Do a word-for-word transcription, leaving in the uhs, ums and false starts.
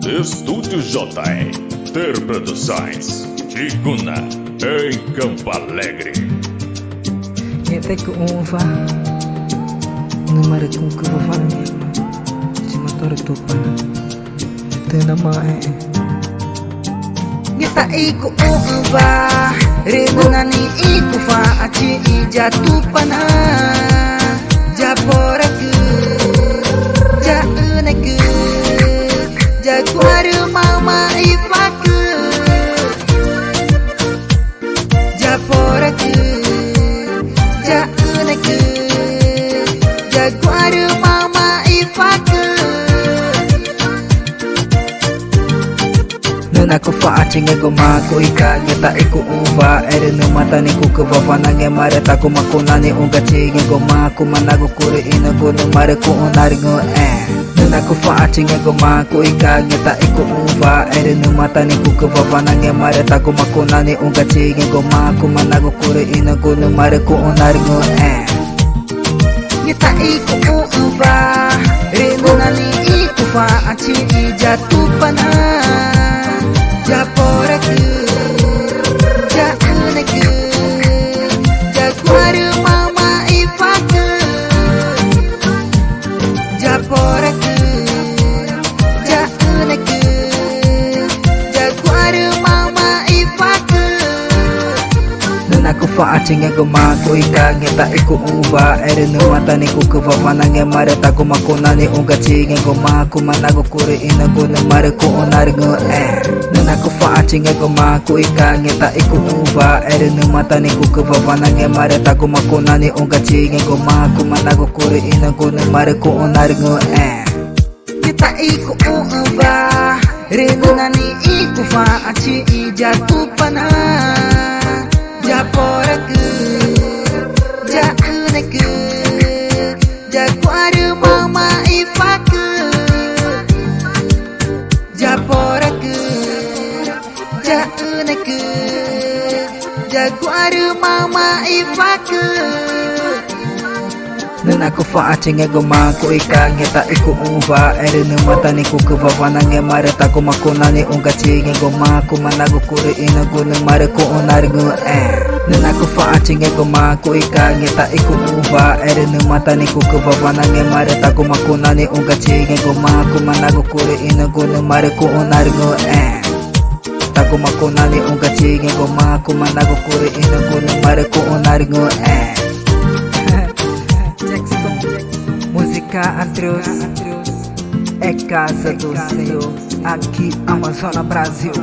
Estúdio J R Produções, Tiguna, em Campo Alegre. Ngẽxta i cuxũxü̃wa nüma rü cücüwa wanawa ngẽma, chima tórü Tupana. Tüxna maxẽxẽ. Ngẽxta i cuxũxü̃wa rü nüxna nixĩ i cuxwaxãchi i ya Tupana, ya poraãcü, ya ünecü, ya cuarümaxü̃ma icuacü, ya poraãcü, ya ünecü, ya cuarümaxü̃ma icuacü. Nüxna cuxwaxãchi ngẽxguma cuxü̃ i cax ngẽxta i cuxũxü̃wa, erü nüma tá nixĩ i cucüwa wanawa ngẽma rü taguma cuxü̃ nixĩ i ngunexü̃chi ngẽxguma cuma nagu curü ínügu nüma rü cuxü̃ narüngü̃xẽẽ. Nüxna cuxwaxãchi ngẽxguma cuxü̃ i cax ngẽxta i cuxũxü̃wa, erü nüma tá nixĩ i cucüwa wanawa ngẽma rü taguma cuxü̃ nixĩ i ngunexü̃chi ngẽxguma cuma nagu curü ínügu nüma rü cuxü̃ narüngü̃xẽẽ. Ngẽxta i cuxũxü̃wa rü nüxna nixĩ i cuxwaxãchi i ya Tupana, ya poraãcü, ya ünecü, ya cuarümaxü̃ma icuacü, ya poraãcü, ya ünecü, ya cuarümaxü̃ma icuacü. Nüxna cuxwaxãchi ngẽxguma cuxü̃ i cax ngẽxta i cuxũxü̃wa, erü nüma tá nixĩ i cucüwa wanawa ngẽma rü taguma cuxü̃ nixĩ i ngunexü̃chi ngẽxguma cuma nagu curü ínügu nüma rü cuxü̃ narüngü̃xẽẽ. Nüxna cuxwaxãchi ngẽxguma cuxü̃ i cax ngẽxta i cuxũxü̃wa, erü nüma tá nixĩ i cucüwa wanawa ngẽma rü taguma cuxü̃ nixĩ i ngunexü̃chi ngẽxguma cuma nagu curü ínügu nüma rü cuxü̃ narüngü̃xẽẽ. Ngẽxta i cuxũxü̃wa rü nüxna nixĩ i cuxwaxãchi i ya Tupana, ya poraãcü, ya ünecü, ya cuarümaxü̃ma icuacü, ya poraãcü, ya ünecü, ya cuarümaxü̃ma icuacü. Nüxna cuxwaxãchi ngẽxguma cuxü̃ i cax ngẽxta i cuxũxü̃wa, erü nüma tá nixĩ i cucüwa wanawa ngẽma rü taguma cuxü̃ nixĩ i ngunexü̃chi ngẽxguma cuma nagu curü ínügu nüma rü cuxü̃ narüngü̃xẽẽ. Nüxna cuxwaxãchi ngẽxguma cuxü̃ i cax ngẽxta i cuxũxü̃wa, erü nüma tá nixĩ i cucüwa wanawa ngẽma rü taguma cuxü̃ nixĩ i ngunexü̃chi ngẽxguma cuma nagu curü ínügu nüma rü cuxü̃ narüngü̃xẽẽ. Taguma cuxü̃ nixĩ i ngunexü̃chi ngẽxguma cuma nagu curü ínügu nüma rü cuxü̃ narüngü̃xẽẽ. Música Antrus, é casa do Senhor, aqui Amazonas, Brasil.